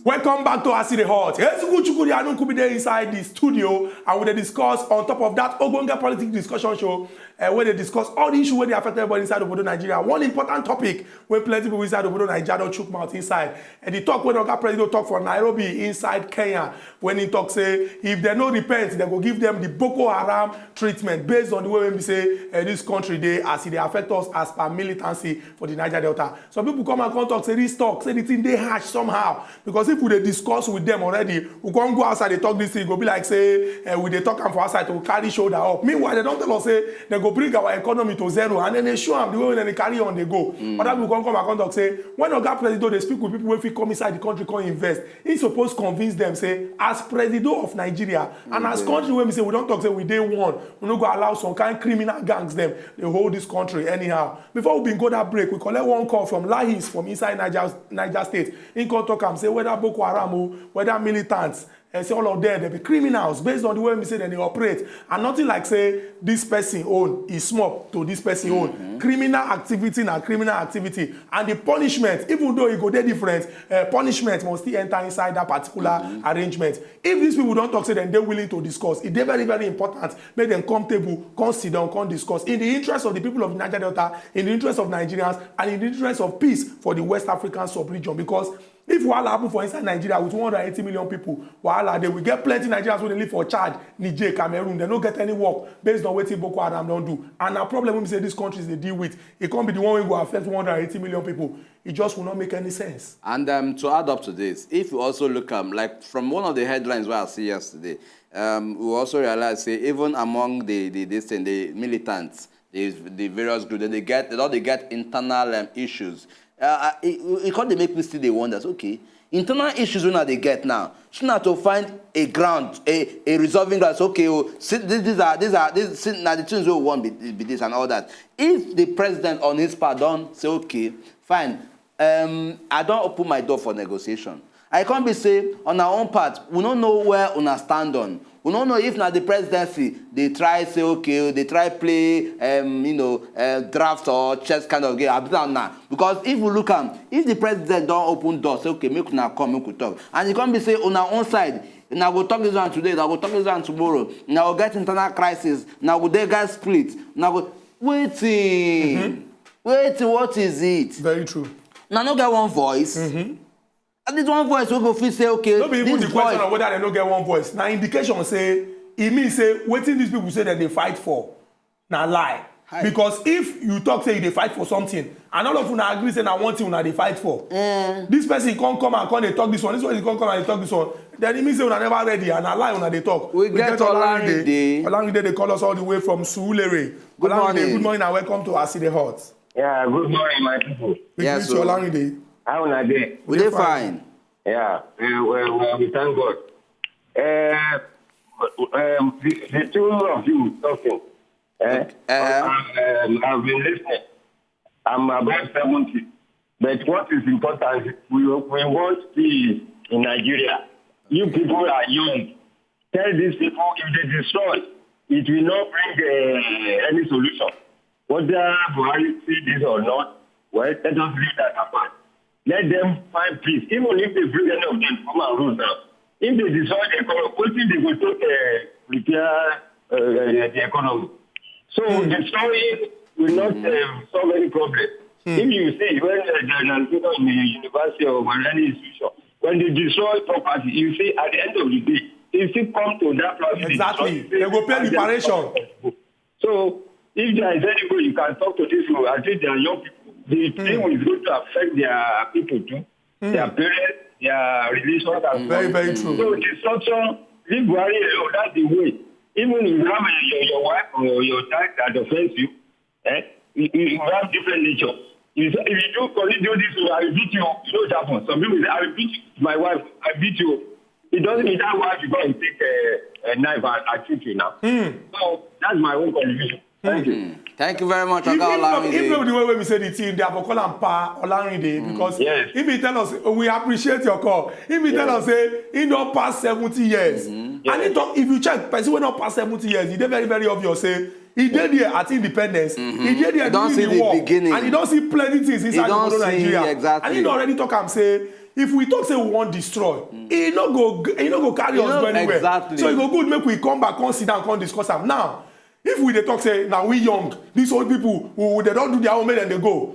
Welcome Back to Aside Hot. Eziku Chukwudi Anukubi dey inside the studio, and we dey discuss on top of that ogbonge politic discussion show, uh, where they discuss all the issue where they affect everybody inside Obodo Nigeria. One important topic where plenty people inside Obodo Nigeria don't chook mouth inside. And the talk when Oga President talk for Nairobi inside Kenya, when he talk say if they no repent, they go give them the Boko Haram treatment based on the way we say uh, this country dey as e dey affect us as per militancy for the Niger Delta. Some people come and come talk say this talk say the thing dey harsh somehow, because if we dey discuss with them already, we come go outside dey talk this thing, e go be like say uh, we dey talk am for outside to carry shoulder up. Meanwhile, they don tell us say they go bring our economy to zero, and then they show am the way wey dem dey carry on dey go. Other people come come and come talk say when Oga President dey speak with people wey fit come inside the country come invest, he suppose convince them say as President of Nigeria and as country wey be say we don talk say we dey one, we no go allow some kind criminal gangs dem dey hold this country anyhow. Before we bin go that break, we collect one call from Lahis from inside Niger, Niger State. He come talk am say whether Boko Haram o, whether militants, and say all of them, they be criminals based on the way we say dem dey operate. And nothing like say this person own is small to this person own. Criminal activity na criminal activity. And the punishment, even though e go dey different, uh, punishment must still enter inside that particular arrangement. If these people don talk say dem dey willing to discuss, e dey very, very important make dem come table, come sit down, come discuss in the interest of the people of Niger Delta, in the interest of Nigerians, and in the interest of peace for the West African sub-region. Because if wahala happen for inside Nigeria with one hundred eighty million people, wahala dey. We get plenty Nigerians wey dey live for Chad, Niger, Cameroon. Dem no get any work based on wetin Boko Haram don do. And na problem wey be say these countries dey deal with. E come be the one wey go affect one hundred eighty million people. It just will not make any sense. And um, to add up to this, if you also look um, like from one of the headlines where I see yesterday, um, we also realize say even among the the this thing, the militants, the the various groups, they get they don't they get internal um, issues. Uh, it, it can't they make me still they wonder. Okay, internal issues when they get now. So now to find a ground, a, a resolving ground. So, okay, oh, see, these, these are these are these see, now the things we want be, be this and all that. If the president on his part don't say okay, fine, um, I don't open my door for negotiation. I can't be say on our own part, we don't know where una stand on. We don't know if now the presidency they try say okay, they try play um, you know uh, draft or chess kind of game. I don't know. Because if we look am, if the president don't open door, say okay, make una come, make we talk. And e come be say on our own side, now go talk this one today, now go talk this one tomorrow, now go get internal crisis, now go dey get split, now go waiting, waiting. What is it? Very true. Now no get one voice. And this one voice we go fit say okay. No be even this the question voice. Of whether they no get one voice. Na indication say e mean say wetin these people say that they fight for na lie. Hi. Because if you talk say you dey fight for something and all of una agree say na one thing una dey fight for, this person come come and come dey talk this one, this one come come and dey talk this one, then e mean say una never ready and na lie una dey talk. We get Olarinde. Olarinde dey call us all the way from Surulere. Good Olarinde, morning. Good morning and welcome to Aside Hot. Yeah, good morning, my people. We Yes, greet you, sir. Olarinde. How una dey? We dey fine. Yeah, uh, well, well, we thank God. Uh, um, the, the two of you talking, eh? Uh-huh. Um, I've been listening. I'm about seventy. But what is important, we, we want peace in Nigeria. You people are young. Tell these people if they destroy, it will not bring uh, any solution. Whether Buhari see this or not, well, let us leave that apart. Let them find peace. Even if they bring any of them come and rule now, if they destroy the economy, what if they go take uh, repair uh, the economy? So destroying will not uh, solve any problem. If you see when uh, the administration in the university or when any institution, when they destroy property, you see at the end of the day, they still come to that property. Exactly. Destroy it. They go pay And reparation. So if there is any way you can talk to these people, I think they are young people. The thing is going to affect their people too. Their parents, their relations, and Very, very true. So destruction, leave Buhari alone. That's the way. Even if you have a, your, your wife or your child that offends you, eh, you, you you have different nature. You say, if you do, if you do this, I will beat you. You know what happens? Some people say, I will beat my wife, I beat you. It doesn't mean that wife you go and take a, a knife and, and shoot you now. So that's my own contribution. Thank you. Thank you very much, If, Oga if, not, if Olarinde. Not the way we say the thing, they have call am pa Olarinde because Yes. If he tell us we appreciate your call, if he tell us say he don pass seventy years, and he talk if you check person wey don pass seventy years, e dey very very obvious say he dey there at independence, he dey there He don during see the the war, beginning. And he don see plenty things inside don Obodo see, Nigeria, exactly. And he don already talk am say If we talk say we wan destroy, e no go, e no go carry E us no- go anywhere. Exactly. So e go good make we come back, come sit down, come discuss am. Now, if we dey talk say na we young, these old people, who they don do their own, make dem dey go.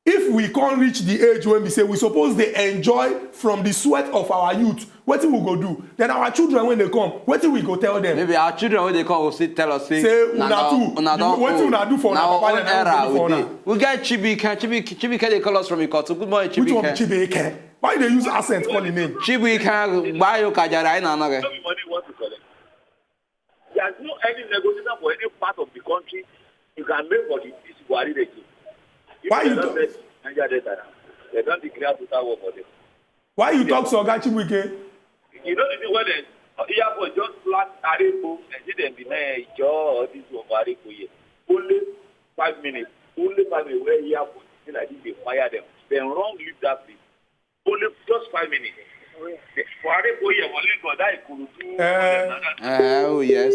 If we come reach the age when we say we suppose dey enjoy from the sweat of our youth, wetin we go do? Then our children, when they come, wetin we go tell them? Maybe our children, when they come, will still tell us, say, Say, "Na "Una don- too. una You- don wetin old. una do for Na una papa old dem, na era wetin we do we for dey." una." We get Chibike, Chibike, Chibike dey call us from Ikotun. Good morning, Chibike. Which one be Chibike? Why you dey use accent call him name? Chibike, gbayo kajara, anyị na-anọ gị. No be money you want to collect. There's no any negotiation for any part of the country you can make for the this Buhari regime. If Why they you don't talk- let Niger Delta now, they don declare total war for them. Why you talk so, Oga Chibike? You know the thing wey dem airport just flat Arepo, dem say dem be na Ijo or this one for Arepo here. Only five minutes, only five minutes wey airport dey like this dey fire them. Dem run leave that place. Only just five minutes. For Arepo here for Lagos, that Ikorodu. Eh. Uh, oh yes.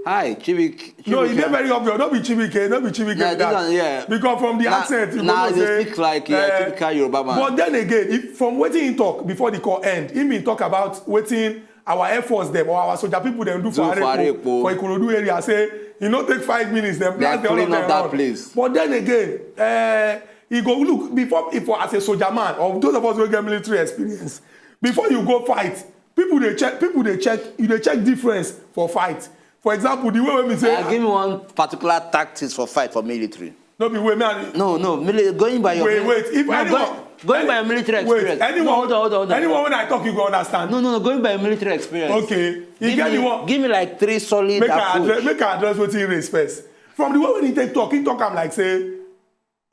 Hi, Chibike. No, e dey Chibike. Very obvious. No be Chibike, no be Chibike. Nah, Be this that. one, yeah. Because from the Nah, accent, you nah, go know they say, speak like, yeah, eh, typical Yoruba man. But then again, if, from wetin he talk before the call end, he been talk about wetin our air force them or our soldier people them do for Do for Arepo, Arepo. for Ikorodu area. Say e no take five minutes, dem blast the whole Clean of up them that run. Place. But then again, uh, he go look before, if for as a soldier man, or those of us wey get military experience, before you go fight, people dey check, people dey check, you dey check difference for fight. For example, the way wey we say, Uh, give me one particular tactics for fight for military. No be way, man. No, no, mili- going by your Wait, mil- wait. If no, anyone, go- going by your military wait, experience. Anyone, No, hold on, hold on, hold on. Anyone when I talk, you go understand. No, no, no, going by your military experience. Okay, you Give get me, the one. Give me like three solid Make I approach. address, make I address wetin he raise first. From the way when he take talk, he talk am like say,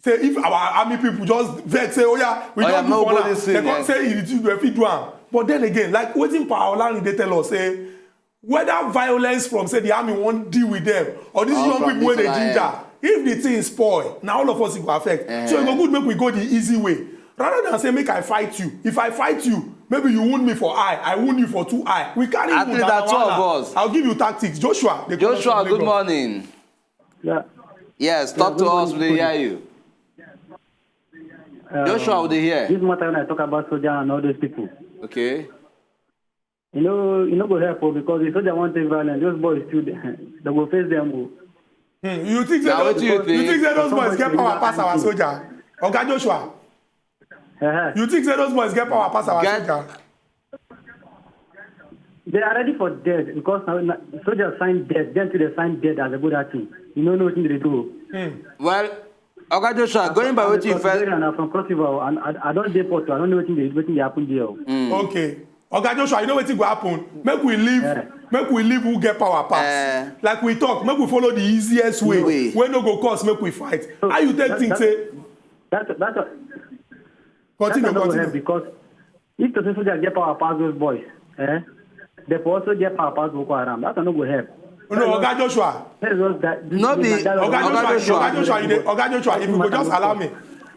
say if our army people just vex, say, "Oh yeah, we Oh, yeah, don't do no for go now." this They thing, come eh? Say if you do, if you do am. But then again, like wetin Pa Olani dey tell us, say whether violence from say the army wan deal with them or these Or young from people wey this dey other ginger, end. If the thing spoil, na all of us e go affect. So e go Eh. Good make we go the easy way. Rather than say make I fight you. If I fight you, maybe you wound me for eye, I wound you for two eye. We carry At wound least and na two of wahala. Us. I'll give you tactics. Joshua, they call us Joshua, from good Lagos. Morning. Yeah. Yes, talk good to us. Morning, We dey hear Tony. You. Um, Joshua, we dey hear. This matter when I talk about soldier and all those people. Okay. You know, you know go help o, because the soldier want take violence. Those boys too, they, they go face them o. Hmm, you think say Now, those, what do you you think think? Say those boys get Somebody power will pass our do soldier? Oga Joshua, Uh-huh. You think say those boys get power pass our Get- soldier? They are ready for death because now, now soldiers sign death. Then to they sign death as a good thing. You don't know what they do. Well, Oga Joshua, going by what you Because first. I'm from Cross River, and I, I don't deport. I don't know what they what they happen there. Okay. Oga Joshua, you know wetin go happen? Make we leave, Yeah. make we leave who get power pass. Eh. Like we talk, make we follow the easiest way. Way. Wey no go cause make we fight. So, How you take that- think that- say? That's that's a, Continue, that's a no go continue. Help because if the soldier get power pass those boys, eh, they for also get power pass Boko Haram. That's a no go help. No, Oga Joshua. That is what that, No be- that- Oga Joshua, Oga Joshua. Oga Joshua, you dey, Oga Joshua, if you go just allow me,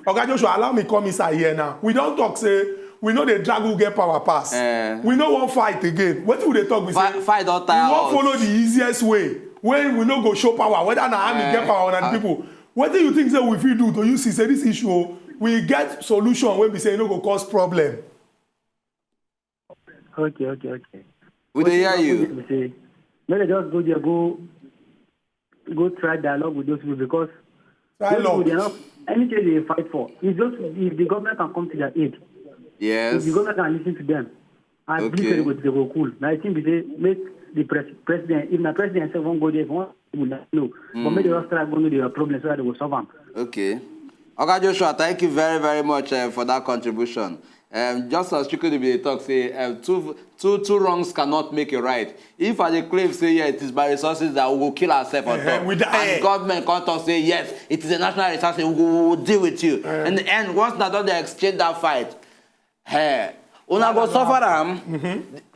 Oga Joshua, allow me come inside here now. We don talk say we no dey drag who get power pass. Eh. We no wan fight again. Wetin we dey talk be say Fi- fight don tire we wan us. Follow the easiest way wey we no go show power, whether na army Eh. get power or na the Ah. people. Wetin you think say we fit do to use see say this issue o, we get solution wey be say e no go cause problem. Okay, okay, okay. We dey hear you. We say, let them just go there, go, go try dialogue with those people because Try those people, luck. They are not anything they fight for. If those, if the government can come to their aid, Yes. if the government can listen to them, and Okay. this they go, they go cool. Now I think they say make the pres- president, if the president say won't go there, if one people that know, but make the just try go know their problems so that they will solve them. Okay. Oga Joshua, thank you very, very much uh, for that contribution. Um, just as Chukwudi be dey talk, say uh, two, two, two wrongs cannot make a right. If I dey claim say yeah, it is by resources that we go kill ourselves on Eh, top, we die. And government come talk say yes, it is a national resource, we go, we go deal with you. In the end, once na don dey exchange that fight, hey, una go suffer am.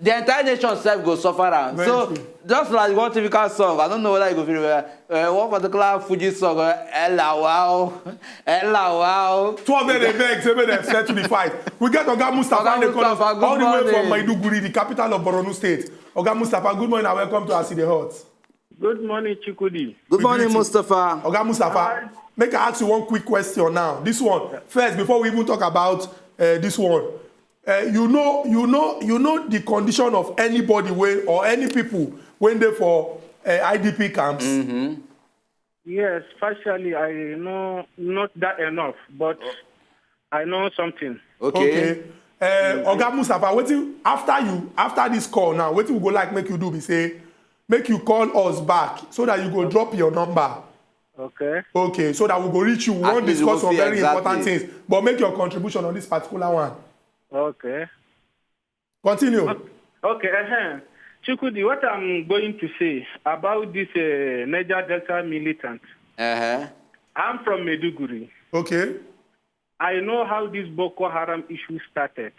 The entire nation sef go suffer am. Very So true. Just like one typical song, I don't know whether you go feel well. Uh, one particular Fuji song, uh, Ella Wow, Ella Wow. Two of them dey beg say make dem settle the fight. We get Oga Mustapha Oga in the corner Mustapha, good all the way from morning. Maiduguri, the capital of Borno State. Oga Mustapha, good morning and welcome to As E Dey Hot. Good morning, Chukwudi. Good morning, greet you. Mustapha. Oga Mustapha, make I ask you one quick question now. This one first, before we even talk about uh, this one. Uh, you know, you know, you know the condition of anybody wey or any people wey dey for uh, I D P camps. Yes, partially I know not that enough, but I know something. Okay. Uh, Oga Mustapha, wetin after you after this call now? Wetin we go like make you do be say make you call us back so that you go drop your number. Okay. Okay, so that we go reach you. We At wan least we go discuss some see very important exactly. Things, but make your contribution on this particular one. Okay. Continue. Okay. Uh-huh. Chukwudi, what I'm going to say about this uh, Niger Delta militant. Uh-huh. I'm from Maiduguri. Okay. I know how this Boko Haram issue started.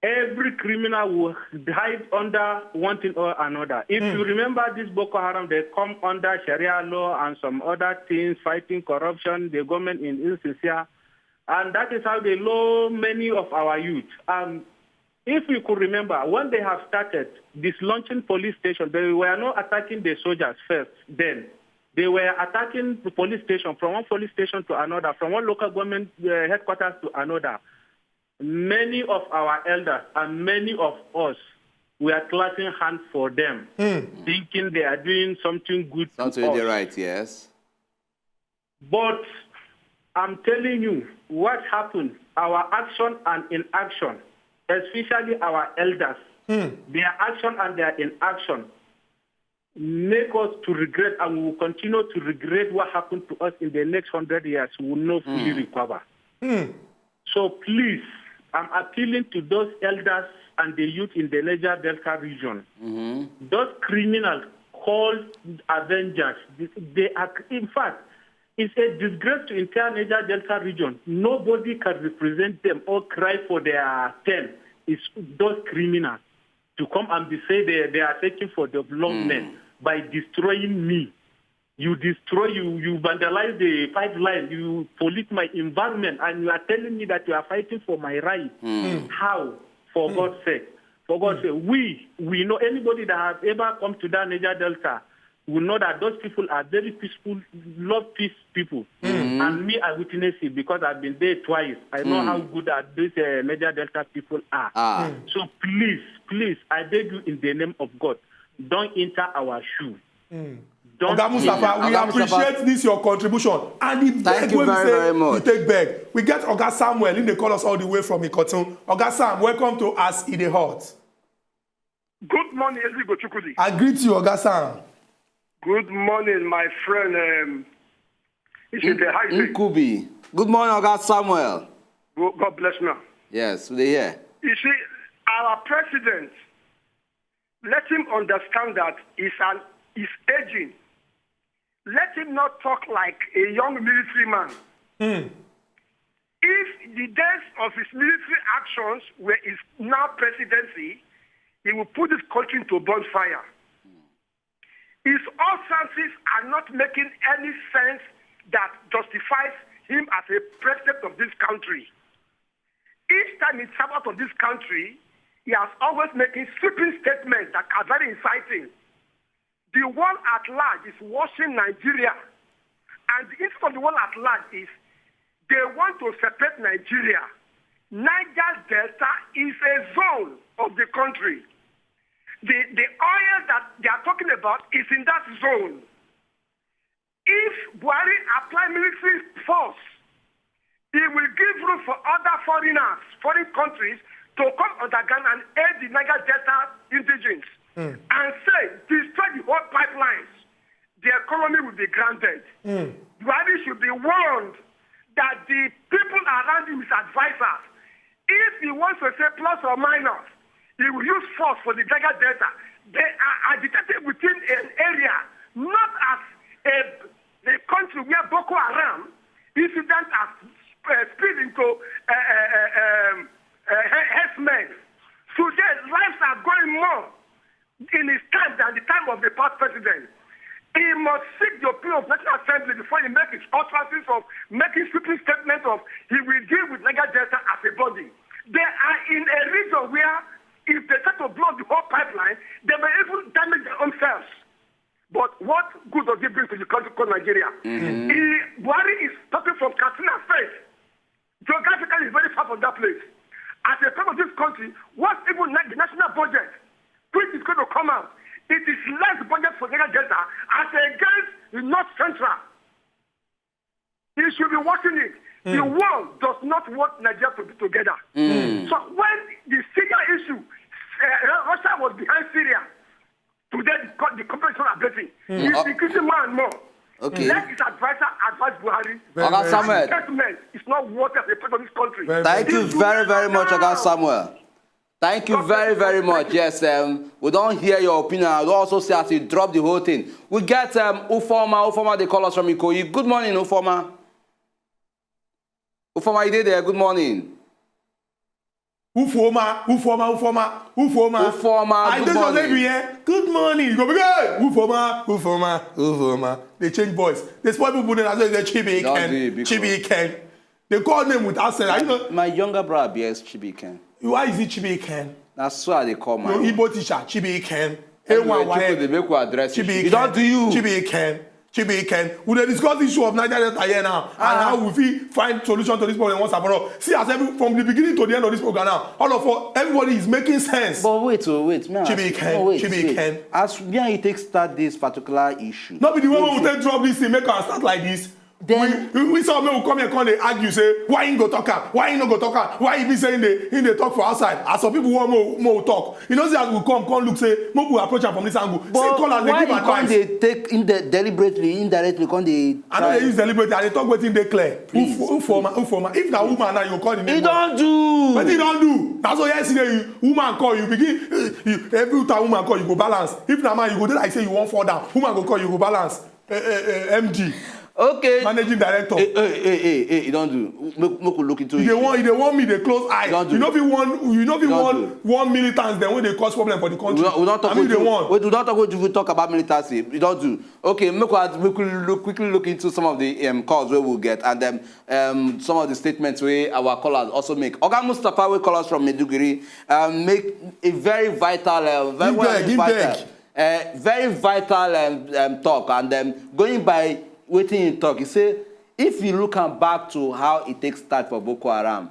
Every criminal will hide under one thing or another. If you remember this Boko Haram, they come under Sharia law and some other things, fighting corruption, the government in insincere. And that is how they lure many of our youth. Um, if you could remember, when they have started dislaunching police station, they were not attacking the soldiers first then. They were attacking the police station from one police station to another, from one local government uh, headquarters to another. Many of our elders and many of us, we are clapping hands for them, thinking they are doing something good Something to with us. The right, yes. But I'm telling you, what happened, our action and inaction, especially our elders, their action and their inaction, make us to regret, and we will continue to regret what happened to us in the next hundred years. We will not fully recover. So please, I'm appealing to those elders and the youth in the Niger Delta region. Those criminals called Avengers, they are, in fact, it's a disgrace to entire Niger Delta region. Nobody can represent them or cry for their turn. It's those criminals to come and be say they, they are searching for development by destroying me. You destroy, you you vandalize the pipeline, you pollute my environment, and you are telling me that you are fighting for my right. How? For God's sake. For God's sake. We we know anybody that has ever come to that Niger Delta will know that those people are very peaceful, love peace people. And me, I witness it because I've been there twice. I know how good that this uh, Niger Delta people are. Ah. So please, please, I beg you in the name of God, don't enter our shoe. Don't Oga Mustapha, we Oga Mustapha. Appreciate this your contribution and the Thank beg you wey we very, say very much. You take beg. We get Oga Samuel, he dey call us all the way from Ikotun. Oga Sam, welcome to As E Dey Hot. Good morning, Ezigbo Chukwudi. I greet you, Oga Sam. Good morning, my friend. Um, Ishinde, how you doing? Nkubi. Good morning, Oga Samuel. Go- God bless you. Yes, we dey here. You see, our president, let him understand that he's, an, he's aging. Let him not talk like a young military man. If the days of his military actions were his now presidency, he will put this country into bonfire. His utterances are not making any sense that justifies him as a president of this country. Each time he travels out of this country, he has always making sweeping statements that are very inciting. The world at large is watching Nigeria, and the interest of the world at large is they want to separate Nigeria. Niger Delta is a zone of the country. The, the oil that they are talking about is in that zone. If Buhari apply military force, he will give room for other foreigners, foreign countries to come underground and aid the Niger Delta indigenous and say, destroy the whole pipelines. The economy will be grounded. Buhari should be warned that the people around him, his advisors, if he wants to say plus or minus, he will use force for the Niger Delta. They are agitated within an area, not as a, a country where Boko Haram incident has uh, spilled into uh, uh, uh, um, uh, he- herdsmen. Today, lives are going more in his time than the time of the past president. He must seek the opinion of National Assembly before he makes his utterances of making sweeping statements of he will deal with Niger Delta as a body. They are in a region where if they try to block the whole pipeline, they may even damage their own selves. But what good does it bring to the country called Nigeria? He, Buhari is talking from Katsina State. Geographically, it's very far from that place. As a part of this country, what even na- the national budget, which is going to come out, it is less budget for Niger Delta as against the North Central. He should be watching it. The world does not want Nigeria to be together. So when the Syria issue, uh, Russia was behind Syria, today the, co- the competition are betting. He's increasing more and more. Okay. Let his advisor advise Buhari. Oga Samuel. Statement is not worth as a part of this country. Thank you very, very much, Oga Samuel. Thank you very, very much. Yes, um, we don't hear your opinion. I also see as you drop the whole thing. We get um, Ufoma. Ufoma, they call us from Ikoyi. Good morning, Ufoma. Ufoma, you did there. Good morning. Ufoma, Ufoma, Ufoma, Ufoma. Ufoma, I good just want morning. to hear, good morning. You go be good. Ufoma, Ufoma, Ufoma. They change voice. They spoil people name. That's why they Chibi Don't Ken. do it, because- Chibi Ken. They call name with accent. I know. My younger brother bears Chibi Ken. Why is it Chibi Ken? That's why they call my Your own. Igbo teacher, Chibi Ken. Anyway, A one people, they Waec. Make we address it. Chibi You don't do you. Chibi Ken. Chibi Ken. We dey discuss the issue of Niger Delta here now and how we fit find solution to this problem once and for all. See, as every, from the beginning to the end of this program now, all of us, everybody is making sense. But wait, oh, wait, man. Chibi Ken, No, wait, Chibi wait. Ken. As me and you take start this particular issue. No be the way we take drop this thing, make am start like this. Then- we, we, we saw make we come here, come dey argue say why he go talk am, why he no go talk am, why he be say he dey he dey talk for outside. As some people wan make we- make we talk, you know say as we come come look say make we approach am from this angle. See But call as they why give you advice. Come dey take in the deliberately, indirectly, come dey. I no dey use deliberately. I dey talk wetin dey clear. Please. Ufoma, Ufoma. If na woman now, you go call the name. He don't do. Wetin you don do? Na so yesterday you woman call you begin you every time woman call you go balance. If na man you go dey like say you wan fall down. Woman go call you go balance. Eh, eh, eh, M D. Okay. Managing director. Hey, hey, hey, hey, hey, you don't do. Make, make we look into You it. dey want you dey want me dey close eye. Don't do. You no fit want you no fit Don't want do. One militants dem wey dey cause problem for the We country. don't, we don't talk I mean, with they you. want. We don't talk with you. We talk about militancy. You don't do. Okay, make we, we could look, quickly look into some of the um, calls we will get and um, um, some of the statements we our callers also make. Oga Mustapha, we call us from Maiduguri, um, make a very vital, uh, very Give one back, of the give vital, uh, very vital um, um, talk. And um, going by wetin he talk, he say if you look am back to how it takes start for Boko Haram,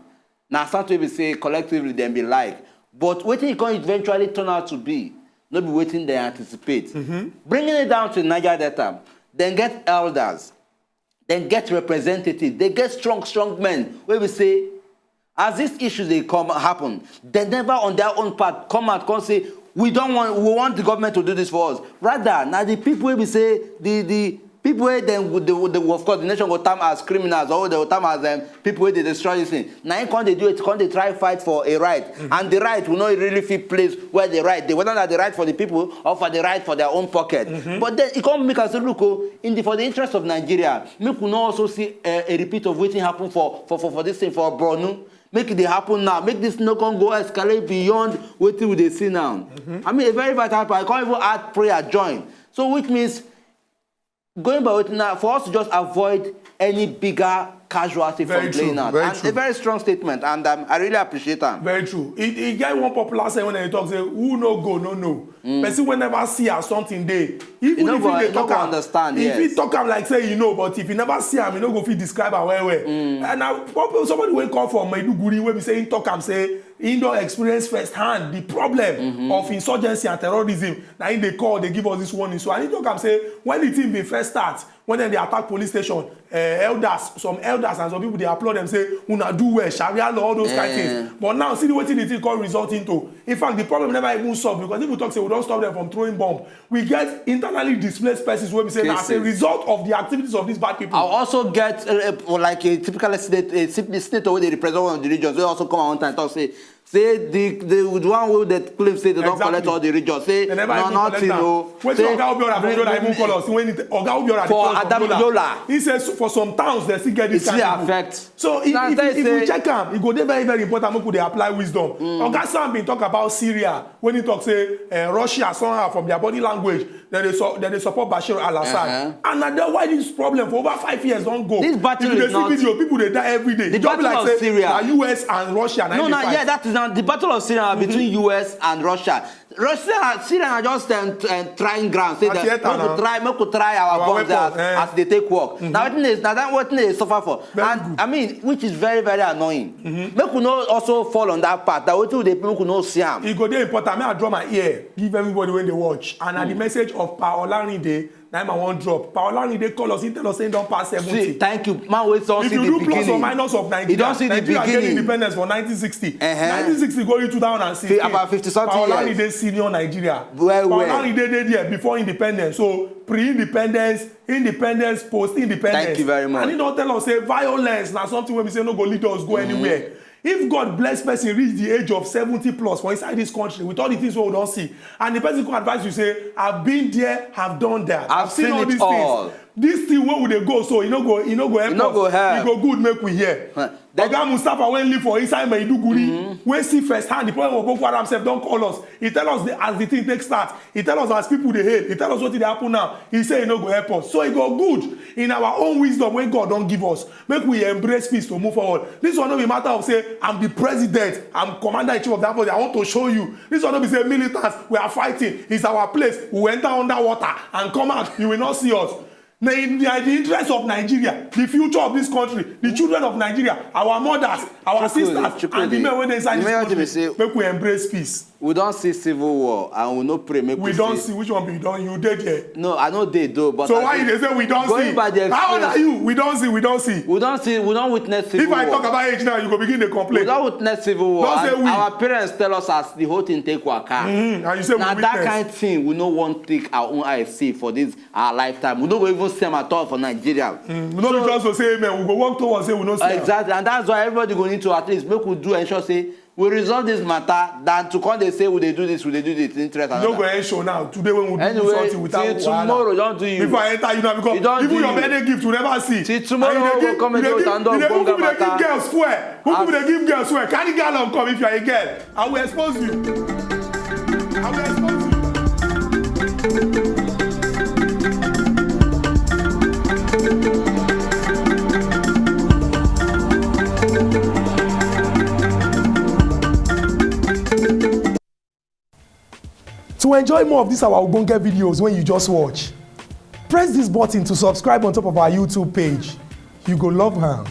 na something we say collectively dem be like, but wetin e come eventually turn out to be no be wetin dem anticipate. Bringing it down to Niger Delta, dem get elders, dem get representatives, dem get strong strong men wey be say as these issues dey come happen, dem never on their own part come out come say we don want we want the government to do this for us. Rather na the people wey be say the the people wey dem go- they, they, of course the nation go term as criminals or they go term as um, people wey dey destroy this thing, na im come dey do it, come dey try fight for a right. And the right will not really fit place where the right dey, whether na the right for the people or for the right for their own pocket. But then e come make am say look o, in the for the interest of Nigeria, make we no also see a, a repeat of wetin happen for for for for this thing for Borno. Make e dey happen now, make this no come go escalate beyond wetin we dey see now. I mean, a very vital part. I can't even add prayer join. So which means going by wetin now for us to just avoid any bigger casualty Very from true, playing out. very And true. A very strong statement, and um, I really appreciate am. Very true. E e get one popular saying when dem talk say who no go no know. Person wey never see as something dey, even no if go- he dey e no talk go am, understand, if he yes. Talk am like say you know, but if you never see am, you no go fit describe am well well. And na people- somebody wey come from Maiduguri wey be say he talk am say he don experience firsthand the problem of insurgency and terrorism. Na him dey call, dey give us this warning. So and he talk am say when the thing bin first start, when dem dey attack police station, uh, elders, some elders and some people dey applaud dem say una do well, Sharia law, all those kind Eh. things. But now see the wetin the thing come result into. In fact, the problem never even solve because people talk say we don stop them from throwing bomb. We get internally displaced persons wey be say na as a Cases. Result of the activities of these bad people. I also get uh, uh, like a typical state, a state wey dey represent one of the regions. Wey also come out one time talk say say the the, the one wey dey claim say they don Exactly. Collect all the regions. Say They never no even nothing collect am. o. Wetin Say- Oga Obiora for Yola even call us when it- Oga Obiora dey For call us Adam from Yola. Yola. He say so- for some towns they still get this It kind still of people. Affect. So if, Na if, tell if say- we check am, e go dey very very important make we dey apply wisdom. Oga Sam bin talk about Syria when he talk say uh, Russia somehow from their body language dem dey su- dem dey support Bashir al-Assad. Uh-huh. And na that why this problem for over five years don go. This battle If you is dey not- see video, people dey die every day. The E just be battle like of say Syria. Na U S and Russia na No, im dey no, fight. Yeah, that is now the battle of Syria between U S and Russia. Russia, Syria are just um, t- um, trying ground. Say Na that theater make we na. try, make we try our, Our guns weapons, as, eh. as they take work. Now wetin dey, now that wetin dey suffer for. Very And good. I mean, which is very very annoying. Make we no also fall on that part. That wetin we dey make we no see am. E go dey important. Make I draw my ear give everybody when they watch. And na the message of Pa Olarinde na him I wan drop. Pa Olarinde call us, he tell us say he don pass seventy. See, thank you, man. Wey don If see you the do plus or beginning. Minus of Nigeria, You don see the Nigeria get beginning. Independence for nineteen sixty. Uh-huh. nineteen sixty go reach two thousand and sixteen. Fi- about fifty something Pa Olarinde years. Senior Nigeria. Well, Pa well. Olarinde dey there before independence. So pre-independence, independence, post-independence. Thank you very much. And he don tell us say violence na something wey be say no go lead us go anywhere. If God bless person reach the age of seventy plus for inside this country with all the things wey we don see, and the person come advise you say, "I've been there, have done that, I've seen seen all it these all." Things." This thing wey we dey go so, e no go, e no go help E no us. go help. E go good make we hear. Huh. That- Oga Mustapha wey live for inside Maiduguri, wey see first hand the problem of Boko Haram sef don call us. He tell us the, as the thing take start. He tell us as people dey hail. He tell us wetin dey happen now. He say e no go help us. So e go good in our own wisdom wey God don give us. Make we embrace peace to move forward. This one no be matter of say I'm the president, I'm commander in chief of that body. I want to show you. This one no be say militants we are fighting. It's our place. We will enter underwater and come out. You will not see us. Na in the, the interest of Nigeria, the future of this country, the children of Nigeria, our mothers, our Chukwudi, sisters, Chukwudi. And the men wey dey inside The this main thing country, be say make we embrace peace. We don see civil war and we no pray make we, We don see which one be don you dey there. No, I no dey though. But So I why dey- you dey say we don Going see? by the How old experience- are you? We don see. We don see. We don see. We don witness civil If I war. Talk about age now, you go begin dey complain. We don witness civil war. Don say And we. Our parents tell us as the whole thing take waka. Mm, and you say we Na that witness. Kind thing we no wan take our own eye see for this our lifetime. We no go even see am at all for Nigeria. Mm, we no be just to say amen. We go work towards say we no see am. Exactly, and that's why everybody go need to at least make we do ensure say we resolve this matter than to come dey say we dey do this, we dey do this in interest You another. No go end show now. Today when we do Anyway, something without till wahala. tomorrow, don do you. If I enter you now because It don even do your you. Birthday gift you never see. Till tomorrow, And you dey we give- come you dey again with give- another you dey ogbonge give- you dey matter. Give girls fuel. Who As- people dey give girls fuel? Carry gallon come if you are a girl. I will expose you. I will expose you. To enjoy more of these our ogbonge videos when you just watch, press this button to subscribe on top of our YouTube page. You go love am.